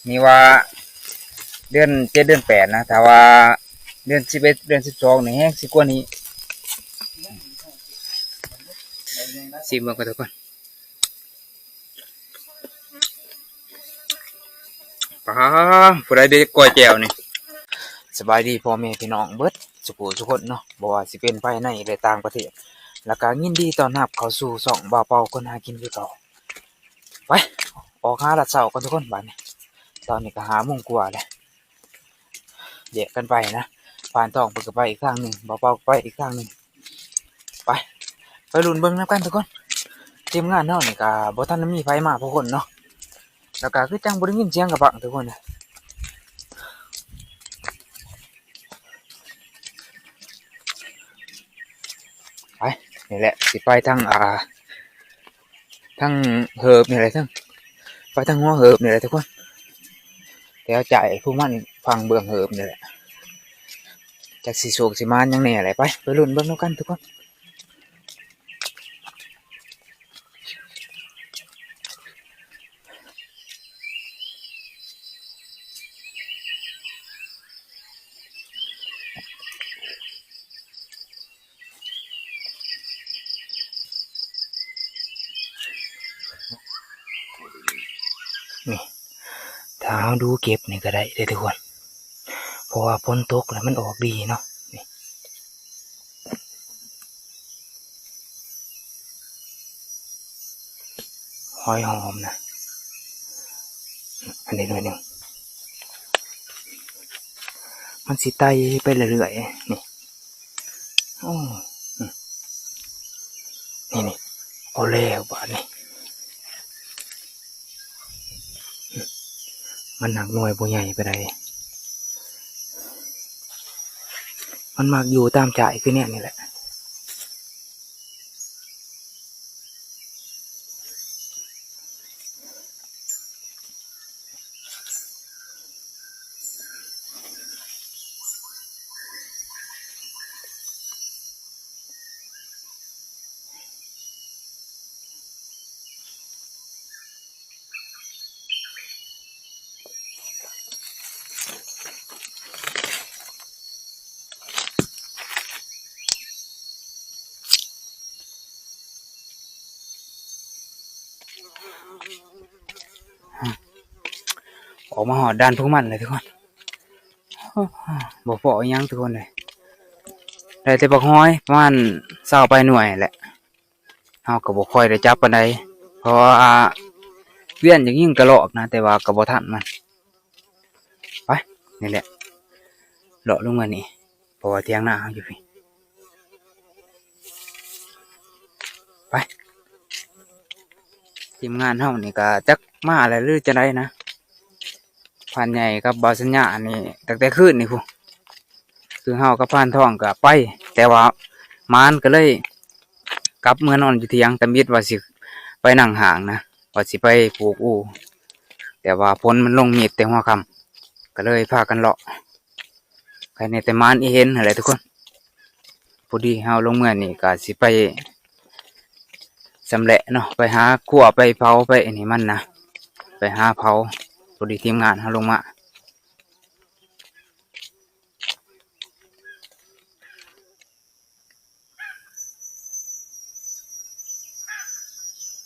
ນີ້ວ່າເດືອນເຈັດເດືອນແປດນະ ຖ້າວ່າເດືອນສິບເອັດເດືອນສິບສອງນີ້ແຮງຊິກວ່ານີ້. ຊີມເບິ່ງກ່ອນທຸກຄົນ. ປາ ຜູ້ໃດເດັດກ້ອຍແຈ່ວນີ້. ສະບາຍດີພໍ່ແມ່ພີ່ນ້ອງເບິດສູ່ຜູ້ສູ່ຄົນເນາະ ບໍ່ວ່າຊິເປັນພາຍໃນ ແລະ ຕ່າງປະເທດ ແລ້ວກະຍິນດີຕ້ອນຮັບເຂົ້າສູ່ຊ່ອງບ່າວເປົາຄົນຫາກິນຄືເກົ່າ. ໄປ ອອກຫາລາດເຊົ້າກ່ອນທຸກຄົນບາດນີ້. ຕອນນີ້ກະຫ້າໂມງກວ່າແລ້ວ ແຍກກັນໄປນະ ພານທອງເພິ່ນກະໄປອີກທາງໜຶ່ງ ບ່າວເປົາກະໄປອີກທາງໜຶ່ງ. ໄປ ໄປລຸ້ນເບິ່ງນຳກັນທຸກຄົນ. ທີມງານເຮົານີ້ກະບໍ່ທັນໄດ້ມີໃຜມາພາຄົນເນາະ ແລ້ວກະຄືຈັ່ງບໍ່ໄດ້ຍິນສຽງກະບັງທຸກຄົນ. ໄປ ນີ້ແຫຼະ ຊິໄປທາງ ອ່າ ທາງເຫີບນີ້ແຫຼະ ທາງ ໄປທາງຫົວເຫີບນີ້ແຫຼະທຸກຄົນ ແຖວຈ່າຍພູມັນຝັ່ງເບື້ອງເຫີບນີ້ແຫຼະ. ຈັກຊິໂຊກຊິໝານຫຍັງແດ່ແຫຼະ. ໄປ ໄປລຸ້ນເບິ່ງນຳກັນທຸກຄົນ. ນີ້ ຖ້າເຮົາດູເກັບນີ້ກະໄດ້ເດ້ທຸກຄົນ ເພາະວ່າຝົນຕົກແລ້ວມັນອອກດີເນາະ. ນີ້ ຫອຍຫອມນະ ອັນນີ້ໜ່ວຍໜຶ່ງ ມັນຊິໄຕ່ໄປເລື້ອຍໆ ນີ້. ໂອ້ ນີ້ໆ ເອົາແລ້ວບາດນີ້. ມັນຫາກໜ່ວຍບໍ່ໃຫຍ່ປານໃດ ມັນມັກຢູ່ຕາມຈ້າຍຄືແນວນີ້ແຫຼະ. ອອກມາຮອດດ່ານພວກມັນແລ້ວທຸກຄົນ ບໍ່ພໍອີ່ຫຍັງທຸກຄົນເອີຍ ໄດ້ແຕ່ບັກຫອຍປະມານຊາວປາຍໜ່ວຍແຫຼະ. ເຮົາກະບໍ່ຄ່ອຍໄດ້ຈັບປານໃດ ເພາະວ່າວຽນຢາກຍິງກະລອກນະ ແຕ່ວ່າກະບໍ່ທັນມັນ. ໄປ ນີ້ແຫຼະ ເລາະລົງມານີ້ ເພາະວ່າຖຽງນາເຮົາຢູ່ພີ້. ໄປ ທີມງານເຮົານີ້ກະຈັກມາແລ້ວຫຼືຈັ່ງໃດນະ ພານໃຫຍ່ກັບບ່າວສັນຍານີ້ ຕັ້ງແຕ່ຄືນນີ້ພຸ້ນ ຄືເຮົາກັບພານທອງກະໄປ ແຕ່ວ່າໝານກະເລີຍກັບເມືອນອນຢູ່ຖຽງ. ຕຳອິດວ່າຊິໄປນັ່ງຫ້າງນະ ວ່າຊິໄປຜູກອູ່ ແຕ່ວ່າຝົນມັນລົງມິດແຕ່ຫົວຄ່ຳ ກະເລີຍພາກັນເລາະ. ໃຄແນ່ແຕ່ໝານອີ່ເຫັນຫັ້ນແຫຼະທຸກຄົນ. ພໍດີເຮົາລົງເມືອນີ້ກະຊິໄປຊຳແຫຼະເນາະ ໄປຫາຂົ້ວໄປເຜົາໄປອັນນີ້ມັນນະ ໄປຫາເຜົາ. ພໍດີທີມງານເຮົາລົງມາ.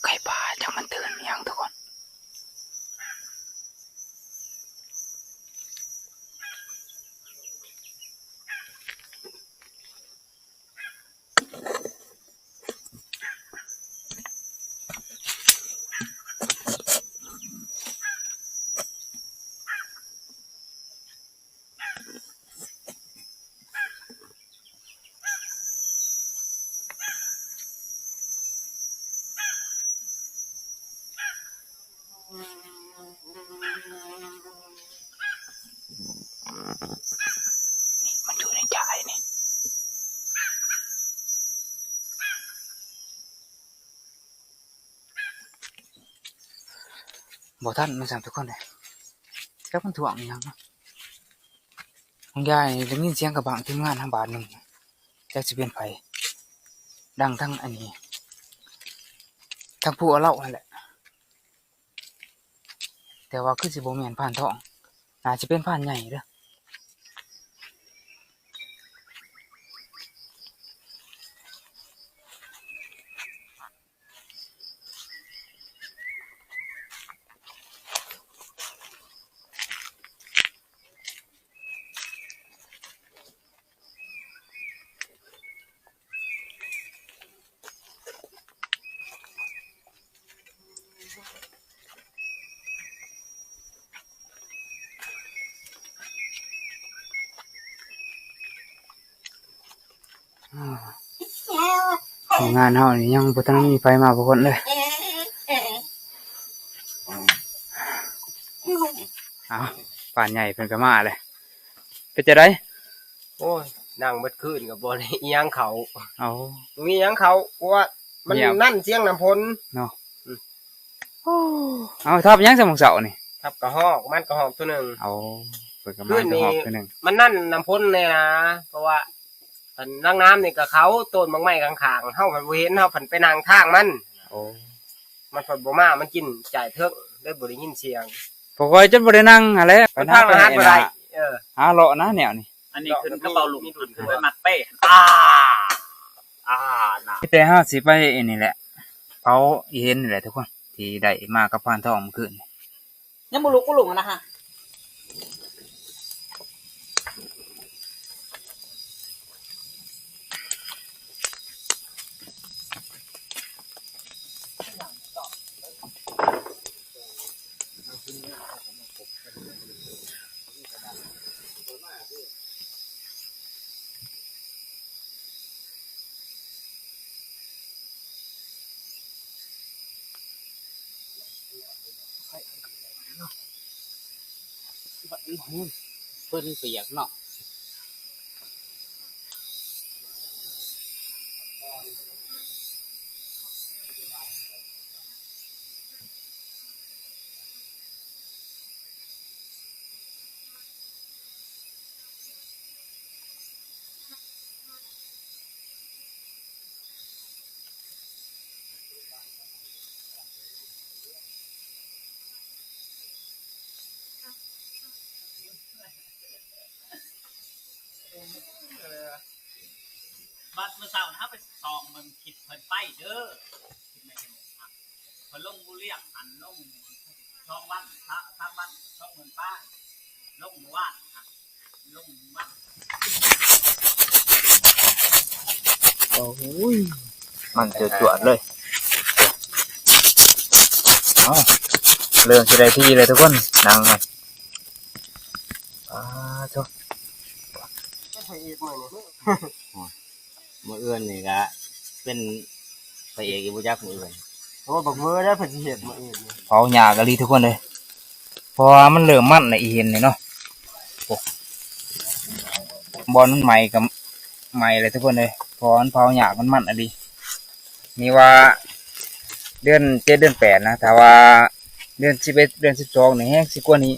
ໄກ່ປ່າ ຈັກມັນຕື່ນອີ່ຫຍັງທຸກຄົນ. ນີ້ມັນຢູ່ໃນຈາຍນີ້. ບໍ່ທັນນະຊັ້ນທຸກຄົນເອີຍ ຈັກມັນຖ້ວງອີ່ຫຍັງເນາະ. ຂອງຍາຍໄດ້ຍິນສຽງກະບັງທີມງານທາງບ້ານໜຶ່ງ ຈັກຊິເປັນໃຜ ດັງທັງອັນນີ້ ທັງພູອາເລົາຫັ້ນແຫຼະ. ແຕ່ວ່າຄືຊິບໍ່ແມ່ນພານທອງ ໜ້າຊິເປັນພານໃຫຍ່ເດີ້. ອ່າ ທີມງານເຮົານີ້ຍັງບໍ່ທັນມີໃຜມາຈັກຄົນເລີຍ. ເອົາ ພານໃຫຍ່ເພິ່ນກໍມາແລ້ວ. ເປັນຈັ່ງໃດ? ໂອ້ຍ ນັ່ງເບິດຄືນກໍບໍ່ໄດ້ອີ່ຫຍັງເຂົ້າ. ເອົາ ບໍ່ມີຫຍັງເຂົ້າ ເພາະວ່າມັນ ງຽບ ນັ້ນສຽງນ້ຳຝົນເນາະ. ອືມ ໂອ້ ເອົາ ທັບຫຍັງຊະມື້ເຊົ້ານີ້? ທັບກະຮອກ ມັນກະຮອກຕົວໜຶ່ງ. ເອົາ ເພິ່ນກໍມາກະຮອກຕົວໜຶ່ງ. ມັນນັ້ນນ້ຳຝົນແນ່ນາ ເພາະວ່າອັນຫຼັງນ້ຳນີ້ກໍເຂົາ ຕົ້ນໝາກໄມ້ຂ້າງໆ ເຮົາພັດບໍ່ເຫັນ ເຮົາພັດໄປນັ່ງທາງມັນ. ໂອ້ ມັນພັດບໍ່ມາ ມັນກິນຈ່າຍເທິງ ເລີຍບໍ່ໄດ້ຍິນສຽງ. ພວກຂ້ອຍຈົນບໍ່ໄດ້ນັ່ງຫັ້ນແຫຼະ ມັນພາລະຫັດບໍ່ໄດ້. ເອີ ຫາເລາະນະແນວນີ້. ອັນນີ້ຂຶ້ນກະເປົາລຸງ ຂຶ້ນໄປມັດເປ້. ອາ ອາ ນະ ມີແຕ່ເຮົາຊິໄປອັນນີ້ແຫຼະ ເຜົາອີ່ເຫັນນີ້ແຫຼະທຸກຄົນ ທີ່ໄດ້ມາກັບພານທອງມື້ຄືນ. ຍັງບໍ່ລຸກ ບໍ່ລຸກນະຮະ. ເພິ່ນປຽກເນາະ. ບັດມື້ເຊົ້ານະ ເຮົາໄປສ່ອງເບິ່ງຄລິບເພິ່ນໄປເດີ້. ເພິ່ນລົງບໍ່ລ້ຽງ ອັນລົງສອງວັນ ສາມວັນ ສອງໝື່ນປາຍ ລົງມື້ວານ ໂອ້ຍ ມັນຈວດໆເລີຍ. ເອົ້າ ເລີ່ມຊິໄດ້ທີ່ແລ້ວທຸກຄົນ ໜັງມັນ. ປາໂທ້ ເປັນພະເອກມື້ນີ້. ມື້ອື່ນນີ້ກະເປັນພະເອກອີກບໍ່ຈັກມື້ອື່ນ. ໂອ້ ບັກເວີເດ້ ເພິ່ນຊິເຮັດມື້ອື່ນນີ້. ເຜົາຍາກອີ່ຫຼີທຸກຄົນເອີຍ ເພາະວ່າມັນເລີ່ມມັນແລ້ວ ອີ່ເຫັນນີ້ເນາະ. ໂອ້ ບ່ອນມັນໄໝ້ກໍໄໝ້ແລ້ວທຸກຄົນເອີຍ ເພາະວ່າມັນເຜົາຍາກ ມັນມັນອີ່ຫຼີ. ນີ້ວ່າເດືອນເຈັດ ເດືອນແປດນະ ຖ້າວ່າເດືອນສິບເອັດ ເດືອນສິບສອງນີ້ແຮງຊິກວ່ານີ້.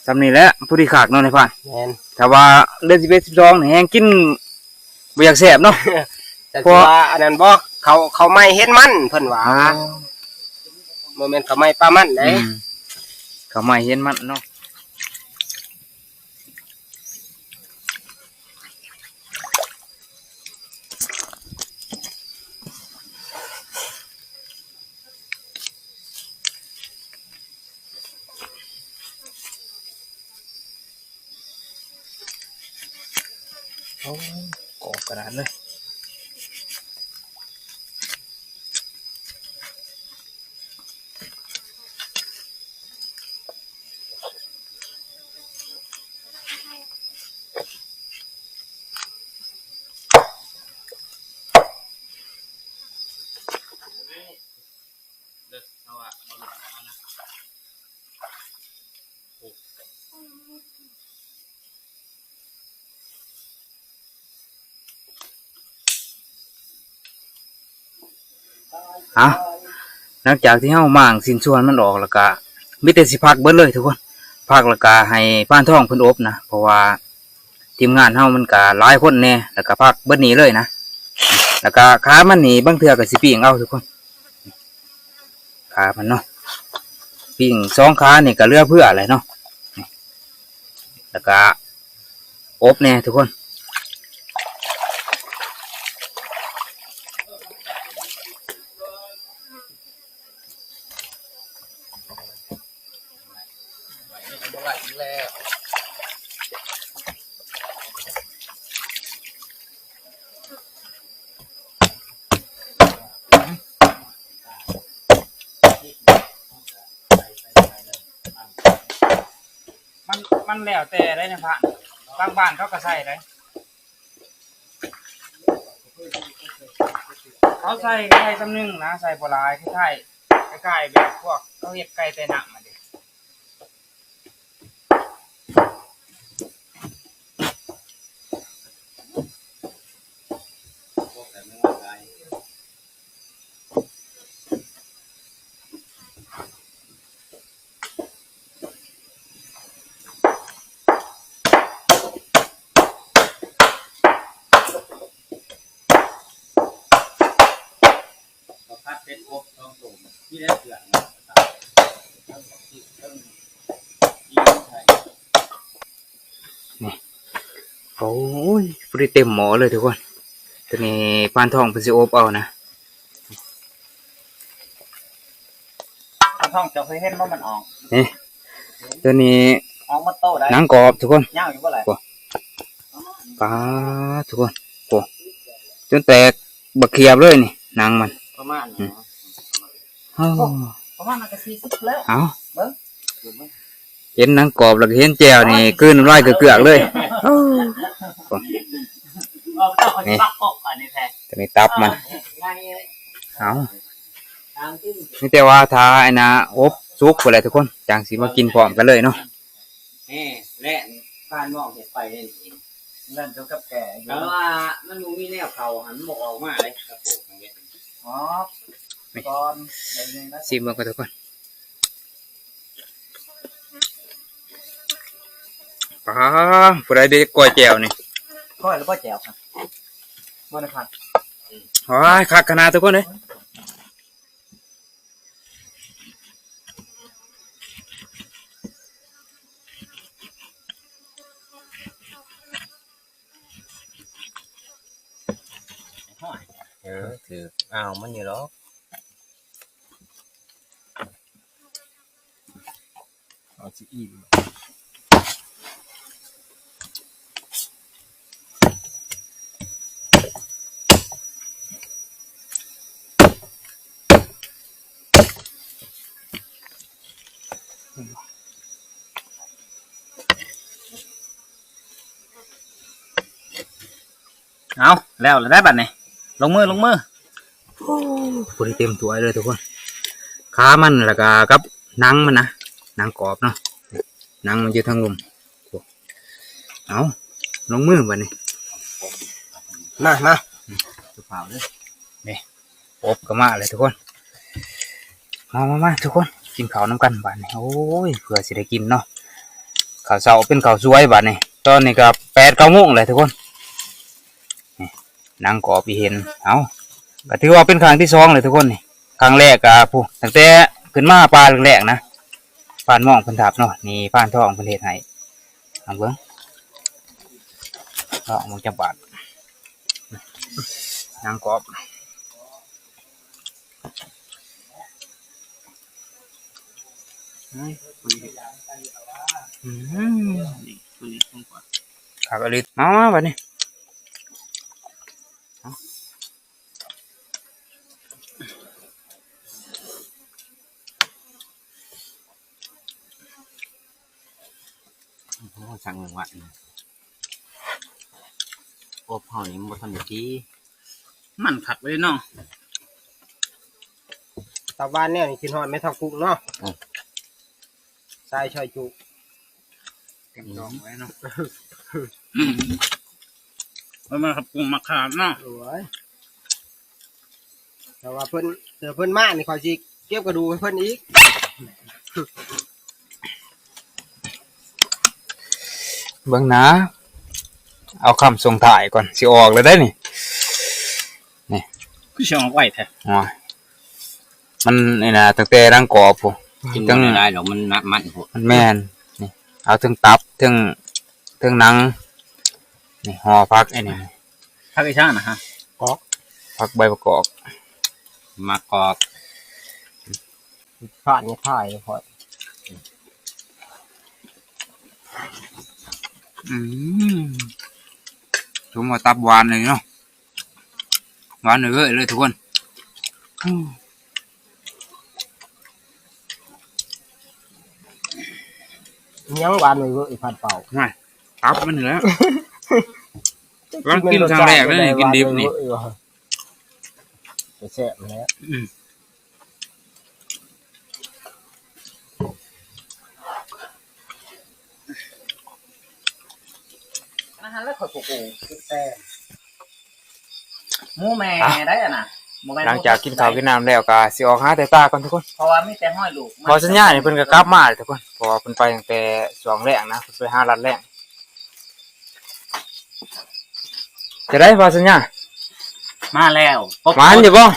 ຊ່ຳນີ້ແຫຼະ ພໍດີຄັກເນາະນາຍພານ. ແມ່ນ ຖ້າວ່າເດືອນສິບເອັດ ສິບສອງນີ້ແຮງກິນບໍ່ຢາກແຊບເນາະ. ຈັກ ເພາະວ່າອັນນັ້ນບໍ່ ເຂົາ ເຂົາໄໝ້ເຫັນມັນ ເພິ່ນວ່າ. ອໍ ບໍ່ແມ່ນເຂົາໄໝ້ປາມັນເດ້. ອືມ ເຂົາໄໝ້ເຫັນມັນເນາະ. ໂອ້ ກອບຂະໜາດເລີຍ. ເອົ້າ ຫຼັງຈາກທີ່ເຮົາມ້າງຊິ້ນສ່ວນມັນອອກແລ້ວກະ ມີແຕ່ຊິພັກເບິດເລີຍທຸກຄົນ. ພັກແລ້ວກະໃຫ້ພານທອງເພິ່ນອົບນະ ເພາະວ່າທີມງານເຮົາມັນກະຫຼາຍຄົນແດ່ ແລ້ວກະພັກເບິດນີ້ເລີຍນະ. ແລ້ວກະຂາມັນນີ້ບາງເທື່ອກະຊິປີ້ງເອົາທຸກຄົນ ຂ ຂາມັນເນາະ ປີ້ງສອງຂານີ້ກໍເຫຼືອເຟືອແຫຼະເນາະ ແລ້ວກໍອົບແດ່ທຸກຄົນ. ມັນ ມັນແລ້ວແຕ່ໃດ໋ນະພະ ບາງບ້ານເຂົາກໍໃສ່ໄດ໋. ເຂົາໃສ່ໄກ່ສ່ຳໜຶ່ງນະ ໃສ່ບໍ່ຫຼາຍ ຄ້າຍໆ ຄ້າຍໆແບບພວກເຂົາເຮັດໄກ່ໃຕ້ນ້ຳຫັ້ນເດ. ເຂົ້າຜັດເປັດອົບສອງໂຕ ມີແຕ່ເຄື່ອງເນາະ ທັງບັກຊີ ທັງ ນີ້ ໂອ້ຍ ພໍດີເຕັມໝໍ້ເລີຍທຸກຄົນ. ໂຕນີ້ພານທອງເພິ່ນຊິອົບເອົານະ. ພານທອງ ເຈົ້າເຄີຍເຫັນບໍ່ມັນອອກ? ນີ້ ໂຕນີ້ ອອກໝົດໂຕໄດ໋ ໜັງກອບທຸກຄົນ. ຍາວຢູ່ບໍ່ຫຼາຍ ໂອ້ ປາດ ທຸກຄົນ ໂອ້ ຈົນແຕກບັກຂຽບເລີຍນີ້ ໜັງມັນ ປະມານນີ້ ອືມ ເນາະ ໂອ້ ປະມານນັ້ນກໍສີ່ສິບແລ້ວ. ເອົ້າ ເບິ່ງ ເຫັນໜັງກອບແລ້ວກໍເຫັນແຈ່ວນີ້ ໂອ້ຍ ກືນນ້ຳລາຍເກືອກໆເລີຍ. ໂອ້ ນີ້ ອັນນີ້ແທ້ ໂຕນີ້ຕັບມັນ. ເອົ້າ ມີແຕ່ວ່າຖ້າອັນນ່າອົບສຸກພຸ້ນແຫຼະທຸກຄົນ ຈັ່ງຊິມາກິນພ້ອມກັນເລີຍເນາະ. ແນ່ ແລ່ນຜ່ານມອງເຮັດໄປເດ້ນີ້ ແລ່ນເຈົ້າກັບແກ່ຢູ່ ແຕ່ວ່າມັນບໍ່ມີແນວເຂົ້າຫັ້ນ ມັນບໍ່ອອກມາເດ້ ກະໂປງຫັ້ນເດ້. ອໍ ນີ້ ກ່ອນ ຊິມເບິ່ງກ່ອນທຸກຄົນ. ປາ ຜູ້ໃດໄດ້ກ້ອຍແຈ່ວນີ້ ກ້ອຍແລ້ວບໍ່ແຈ່ວ ບໍ່ໄດ້ຜັດ. ໂອ້ຍ ຄັກຂະໜາດທຸກຄົນເອີຍ. ເອີ ຖືກອ້າວມັນຢູ່ດອກ. ເອົາຊິອີກ. ເອົາ ແລ້ວລະໄດ໋ບັດນີ້ ລົງມື ລົງມື. ໂອ້ ພໍດີເຕັມຖ້ວຍເລີຍທຸກຄົນ ຂາມັນ ແລ້ວກະກັບໜັງມັນນະ ໜັງກອບເນາະ ໜັງມັນຢູ່ທາງລຸ່ມ. ເອົາ ລົງມືບັດນີ້ ມາ ມາ ອືມ ຈຸພາວເດີ ນີ້ ອົບກໍມາແລ້ວທຸກຄົນ. ມາ ມາ ມາ ທຸກຄົນ ກິນເຂົ້ານຳກັນບາດນີ້. ໂອ້ຍ ເພື່ອຊິໄດ້ກິນເນາະ ເຂົ້າເຊົ້າເປັນເຂົ້າສວຍບາດນີ້. ຕອນນີ້ກໍແປດເກົ້າໂມງແລ້ວທຸກຄົນ. ນີ້ ໜັງກອບອີ່ເຫັນ. ເອົ້າ ກໍຖືວ່າເປັນຄັ້ງທີສອງແລ້ວທຸກຄົນນີ້. ຄັ້ງແລກກໍ ຜູ້ ຕັ້ງແຕ່ຂຶ້ນມາປ່າແລກໆນະ ພານມອງເພິ່ນທັບເນາະ ນີ້ພານທອງເພິ່ນເຮັດໃຫ້. ລອງເບິ່ງ ລອງເບິ່ງຈັກບາດ ໜັງກອບ. ອືມ ນີ້ ຕົວນີ້ ຄັກອີ່ຫຼີ. ມາ ມາ ບັດນີ້. ໂອ້ ຊ່າງເບິ່ງວ່າ ອົບເຮົານີ້ມັນບໍ່ທັນໄດ້ຕີ ມັນຄັກເລີຍເນາະ. ຕາຫວານແນວນີ້ຄິດຮອດແມ່ເຖົ້າກຸ້ງເນາະ. ອືມ ສາຍຊອຍຈຸ ແກງດອງໄວ້ເນາະ. ອືມ ເພິ່ນມາກັບກຸ້ງມາຂາດເນາະ. ໂອ້ຍ ແຕ່ວ່າເພິ່ນ ເທື່ອເພິ່ນມານີ້ ຂ້ອຍຊິເກັບກະດູກໃຫ້ເພິ່ນອີກ. ເບິ່ງໜ້າ ເອົາຄຳສົ່ງທ້າຍກ່ອນ ຊິອອກແລ້ວເດ້ນີ້. ນີ້ ຄືຊິອອກໄວແທ້. ໂອ້ຍ ມັນນີ້ນະ ຕັ້ງແຕ່ຫຼັງກອບພຸ້ນ ກິນບໍ່ໄດ້ຫຼາຍດອກ ມັນໜັກມັນພຸ້ນ ມັນແມ່ນ ນີ້ ເອົາເທິງຕັບ ເທິງ ເທິງໜັງ ນີ້ ຫໍ່ຜັກອັນນີ້ ຜັກອີ່ຫຍັງນະຮະ? ກອກ ຜັກໃບປະກອກ ໝາກກອກ ຜ່ານນີ້ພາຍຂ້ອຍ ອືມ ສົມວ່າຕັບຫວານເລີຍເນາະ ຫວານເວີຍເລີຍທຸກຄົນ ອືມ ຍັງຫວານເວີຍ ອີ່ພັນເປົ່າ ຫວາຍ ຕັບມັນນີ້ແຫຼະ ກຳລັງກິນຄັ້ງແລກເລີຍນີ້ ກິນດິບນີ້ ແຊບແຫຼະ ອືມ ອັນນັ້ນແຫຼະຂ້ອຍ ໂອ້ໂຫ ແຕ່ ໝູແມ່ໄດ້ອັນນະ ບໍ່ແມ່ນ ຫຼັງຈາກກິນເຂົ້າກິນນ້ຳແລ້ວກໍຊິອອກຫາແຕ່ຕາກ່ອນທຸກຄົນ ເພາະວ່າມີແຕ່ຮອຍລູກ ບໍ່ສັນຍານີ້ເພິ່ນກໍກັບມາແລ້ວທຸກຄົນ ເພາະວ່າເພິ່ນໄປຕັ້ງແຕ່ຊ່ວງແລງນະ ເພິ່ນໄປຫາລັດແລງ ຈະໄດ້ບໍ່ສັນຍາ ມາແລ້ວ ໝານຢູ່ບໍ່?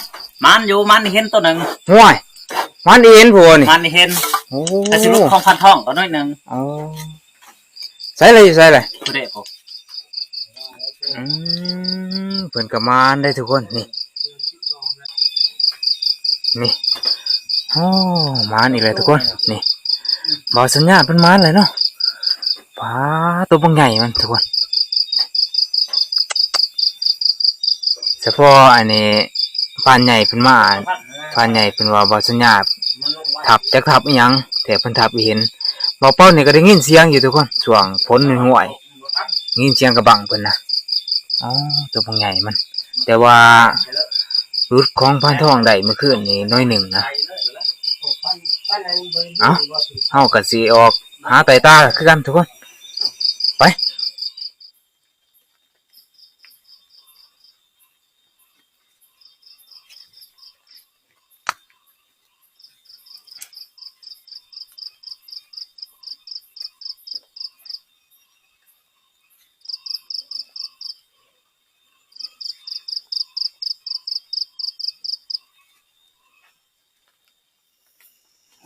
ໝານຢູ່ ໝານເຫັນໂຕໜຶ່ງ ຫ້ວຍ ໝານເຫັນຜູ້ນີ້ ໝານເຫັນ ໂອ້ ແຕ່ຊິຫຼຸດຂອງພັນທອງກໍໜ້ອຍໜຶ່ງ ອໍ ໃສລະ ຢູ່ໃສລະ? ຜູ້ໃດອອກ ອືມ ເພິ່ນກໍມານໄດ້ທຸກຄົນ ນີ້ ນີ້ ໂອ້ ມານອີກແລ້ວທຸກຄົນ ນີ້ ບ່າວສັນຍາເພິ່ນມານແລ້ວເນາະ ປາ ໂຕບັກໃຫຍ່ມັນທຸກຄົນ ສະເພາະອັນນີ້ ພານໃຫຍ່ເພິ່ນມາ ພານໃຫຍ່ເພິ່ນວ່າບ່າວສັນຍາທັບ ຈັກທັບອີ່ຫຍັງ ແຕ່ເພິ່ນທັບອີ່ເຫັນ ບ່າວເປົານີ້ກໍໄດ້ຍິນສຽງຢູ່ທຸກຄົນ ຊ່ວງຝົນຫ້ວຍໆ ໄດ້ຍິນສຽງກະບັງເພິ່ນນະ ອໍ ໂຕບັກໃຫຍ່ມັນ ແຕ່ວ່າຫຼຸດຂອງພານທອງໄດ້ມື້ຄືນນີ້ໜ້ອຍໜຶ່ງນະ ເອົ້າ ເຮົາກໍຊິອອກຫາໄຕ່ຕາຄືກັນທຸກຄົນ ໄປ.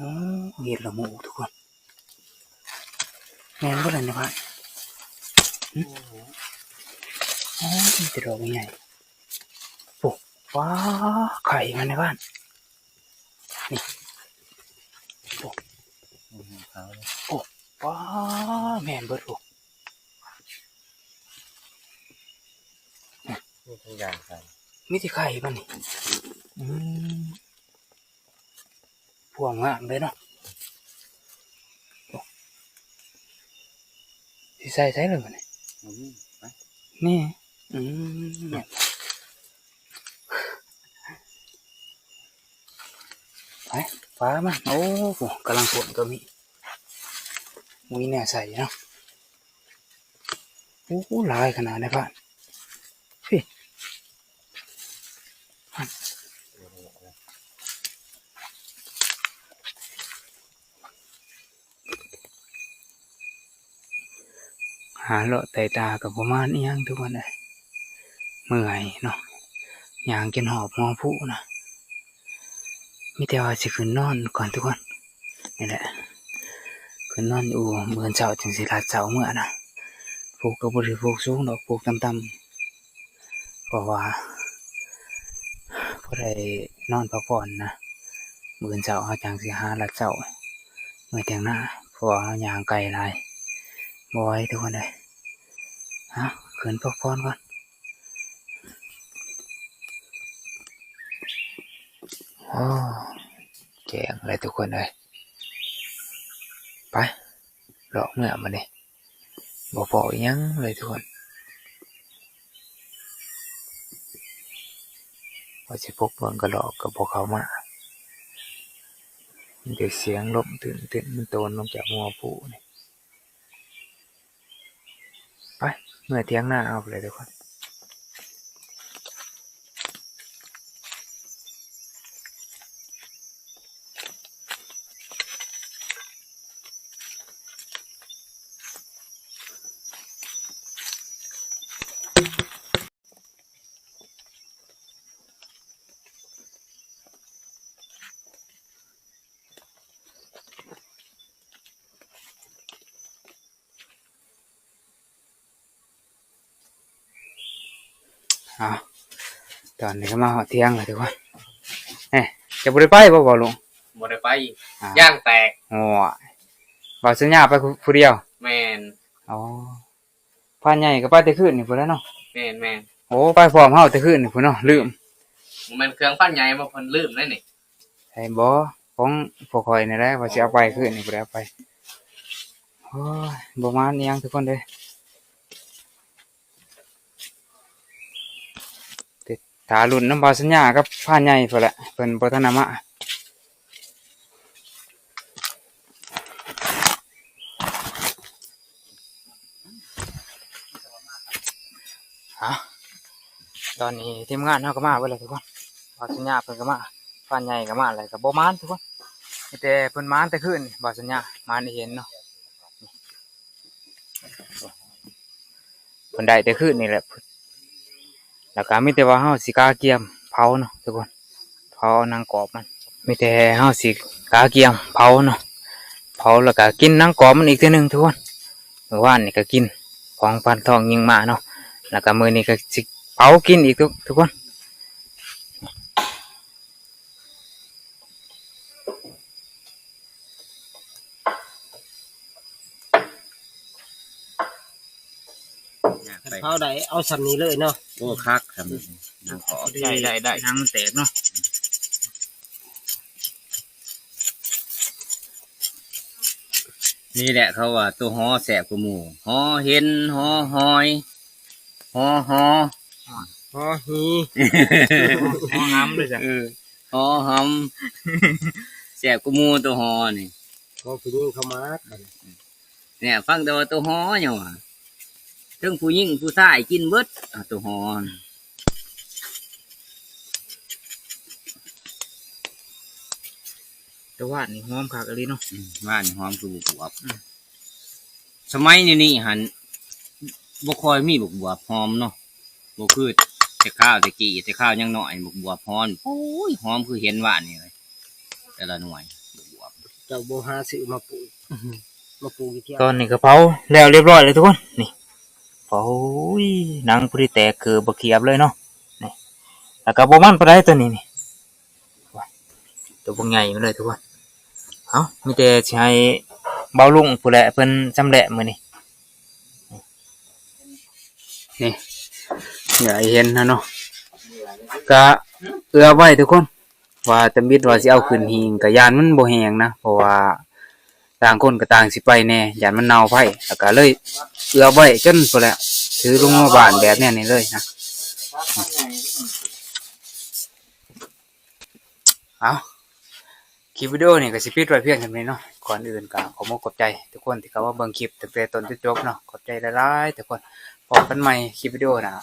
ເອີ ເຫັດລະໂມທຸກຄົນ ແມ່ນບໍ່ລະໃນບ້ານ? ຫຶ ອໍ ມີແຕ່ດອກໃຫຍ່ໆ ໂອ້ ວ້າ ໄຂ່ມາໃນບ້ານ ນີ້ ໂອ້ ໂອ້ ວ້າ ແມ່ນເບິດ ໂອ້ ມີທັງຢ່າງໄຂ່ ມີແຕ່ໄຂ່ມັນນີ້ ອືມ ພວງງາມເລີຍເນາະ ໂອ້ ຊິໃສ່ໃສລະບັດນີ້ ອືມ ໄປ ນີ້ ອືມ ໄປ ຟ້າມາ ໂອ້ ກຳລັງຝົນກໍມີ ມີແນວໃສ່ເນາະ ໂອ້ ຫຼາຍຂະໜາດໃນບ້ານ ພີ້ ຫາເລາະໄຕ່ຕາກໍບໍ່ມານອີ່ຫຍັງທຸກຄົນເອີຍ ເມື່ອຍເນາະ ຍ່າງຈົນຮອບຫົວພູນະ ມີແຕ່ວ່າຊິຂຶ້ນນອນກ່ອນທຸກຄົນ ນີ້ແຫຼະ ຂຶ້ນນອນຢູ່ ມື້ເຊົ້າຈຶ່ງຊິລັດເຊົ້າເມືອນະ ປູກກໍບໍ່ໄດ້ປູກສູງດອກ ປູກຕ່ຳໆ ເພາະວ່າພໍໄດ້ນອນພັກຜ່ອນນະ ມື້ເຊົ້າເຮົາຈັ່ງຊິຫາລັດເຊົ້າເມືອຖຽງນາ ເພາະວ່າເຮົາຍ່າງໄກຫຼາຍ ບໍ່ໄຫວທຸກຄົນເອີຍ ເອົາ ຂຶ້ນພັກຜ່ອນກ່ອນ ໂອ້ ແຈ້ງແລ້ວທຸກຄົນເອີຍ ໄປ ເລາະເມືອບາດນີ້ ບໍ່ພໍອີ່ຫຍັງເລີຍທຸກຄົນ ວ່າຊິພົກເບິ່ງກະລອກກໍບໍ່ເຂົ້າມາ ມີແຕ່ສຽງລົມຕື້ນໆ ມັນໂຕນລົງຈາກຫົວພູນີ້ ໄປ ເມືອຖຽງນາເຮົາໄປເລີຍທຸກຄົນ. ເ ອ້າວ ຕອນນີ້ກໍມາຮອດທຽງແລ້ວທຸກຄົນ. ເອີ ເຈົ້າບໍ່ໄດ້ໄປບໍ່ ບ່າວລຸງ? ບໍ່ໄດ້ໄປ ອ້າວ ຢາງແຕກ. ໂອ້ຍ ບ່າວສັນຍາໄປຜູ້ ຜູ້ດຽວ? ແມ່ນ. ອໍ ພານໃຫຍ່ກໍໄປແຕ່ຄືນນີ້ພຸ້ນແຫຼະເນາະ. ແມ່ນໆ. ໂອ້ ໄປພ້ອມເຮົາແຕ່ຄືນນີ້ພຸ້ນເນາະ ລືມ. ບໍ່ແມ່ນເຄື່ອງພານໃຫຍ່ບໍ່ ເພິ່ນລືມໄດ໋ນີ້. ໃຊ່ບໍ່? ຂອງພວກຂ້ອຍນີ້ແຫຼະ ວ່າຊິເອົາໄປຄືນນີ້ ບໍ່ໄດ້ເອົາໄປ. ໂອ້ຍ ບໍ່ມານອີ່ຫຍັງທຸກຄົນເອີຍ. ຖ້າລຸ້ນນຳບ່າວສັນຍາກັບພານໃຫຍ່ພຸ້ນແຫຼະ ເພິ່ນບໍ່ທັນໄດ້ມາ. ເອົ້າ ຕອນນີ້ທີມງານເຮົາກໍມາເບິດແລ້ວທຸກຄົນ. ບ່າວສັນຍາເພິ່ນກໍມາ ພານໃຫຍ່ກໍມາ ແລ້ວກໍບໍ່ມານທຸກຄົນ. ມີແຕ່ເພິ່ນມານແຕ່ຄືນ ບ່າວສັນຍາມານອີ່ເຫັນເນາະ. ເພິ່ນໄດ້ແຕ່ຄືນນີ້ແຫຼະ ແລ້ວກໍມີແຕ່ວ່າເຮົາຊິກະກຽມເຜົາເນາະທຸກຄົນ ເຜົາເອົາໜັງກອບມັນ. ມີແຕ່ເຮົາຊິກະກຽມເຜົາເນາະ ເຜົາແລ້ວກໍກິນໜັງກອບມັນອີກເທື່ອໜຶ່ງທຸກຄົນ. ມື້ວານນີ້ກໍກິນຂອງພັນທອງຍິງມາເນາະ ແລ້ວກໍມື້ນີ້ກໍຊິເຜົາກິນອີກທຸກ ທຸກຄົນ. ເຮົາໄດ້ເອົາສ່ຳນີ້ເລີຍເນາະ. ໂອ້ ຄັກສ່ຳນີ້ ໜັງກໍ ໄດ້ ໄດ້ ໄດ້ ໜັງມັນແຕກເນາະ. ນີ້ແຫຼະເຂົາວ່າໂຕຫໍແຊບກວ່າໝູ່ ຫໍເຫັນ ຫໍຫອຍ ຫໍຫໍ ຫໍຮີ ຫໍຫຳເດ້ຊະ. ເອີ ຫໍຫຳ ແຊບກວ່າໝູ່ໂຕຫໍນີ້ ເພາະຜູ້ຍິງເຂົາມັກ. ແນ່ ຟັງແຕ່ວ່າໂຕຫໍຫຍັງວ່າ ເຖິງຜູ້ຍິງຜູ້ຊາຍກິນເບິດ ອາ ໂຕຫໍ. ແຕ່ວ່ານີ້ຫອມຄັກອີ່ຫຼີເນາະ. ອືມ ວ່ານີ້ຫອມຄືບັກບວບ. ອືມ ສະໄໝນີ້ຫັ້ນ ບໍ່ຄ່ອຍມີບັກບວບຫອມເນາະ ບໍ່ຄືແຕ່ຄາວແຕ່ກີ້ ແຕ່ຄາວຍັງນ້ອຍ ບັກບວບຫອມ ໂອ້ຍ ຫອມຄືເຫັນວານນີ້ເລີຍ ແຕ່ລະໜ່ວຍບັກບວບ. ເຈົ້າບໍ່ຫາຊື້ມາປູກ ມາປູກຢູ່ເທື່ອ. ຕອນນີ້ກໍເຜົາແລ້ວລຽບຮ້ອຍແລ້ວທຸກຄົນ. ນີ້ ໂອ້ຍ ໜັງຜູ້ທີ່ແຕກຄືບັກຂຽບເລີຍເນາະ. ນີ້ ແລ້ວກໍບໍ່ມັນປານໃດຕົວນີ້ນີ້ ໂຕບັກໃຫຍ່ມາເລີຍທຸກຄົນ. ເອົ້າ ມີແຕ່ຊິໃຫ້ບ່າວລຸງຜູ້ແຫຼະເພິ່ນຊຳແຫຼະມື້ນີ້. ນີ້ ຢາກໃຫ້ເຫັນນະເນາະ ກະເອື້ອໄວ້ທຸກຄົນ ວ່າຕຳອິດວ່າຊິເອົາຂຶ້ນຫີງ ກະຢ້ານມັນບໍ່ແຫ້ງນະ ເພາະວ່າຕ່າງຄົນກໍຕ່າງຊິໄປແດ່ ຢ້ານມັນເນົ່າໄພ ແລ້ວກະເລີຍເອື້ອໄວ້ຈົນພຸ້ນແຫຼະ ຖືລົງມາບ້ານແບບແນວນີ້ເລີຍນະ. ເອົາ ຄລິບວິດີໂອນີ້ກໍຊິປິດໄວ້ພຽງສ່ຳນີ້ເນາະ. ກ່ອນອື່ນກໍຂອບອົກຂອບໃຈທຸກຄົນທີ່ເຂົ້າມາເບິ່ງຄລິບຕັ້ງແຕ່ຕົ້ນຈົນຈົບເນາະ. ຂອບໃຈຫຼາຍໆທຸກຄົນ. ພົບກັນໃໝ່ຄລິບວິດີໂອໜ້າ.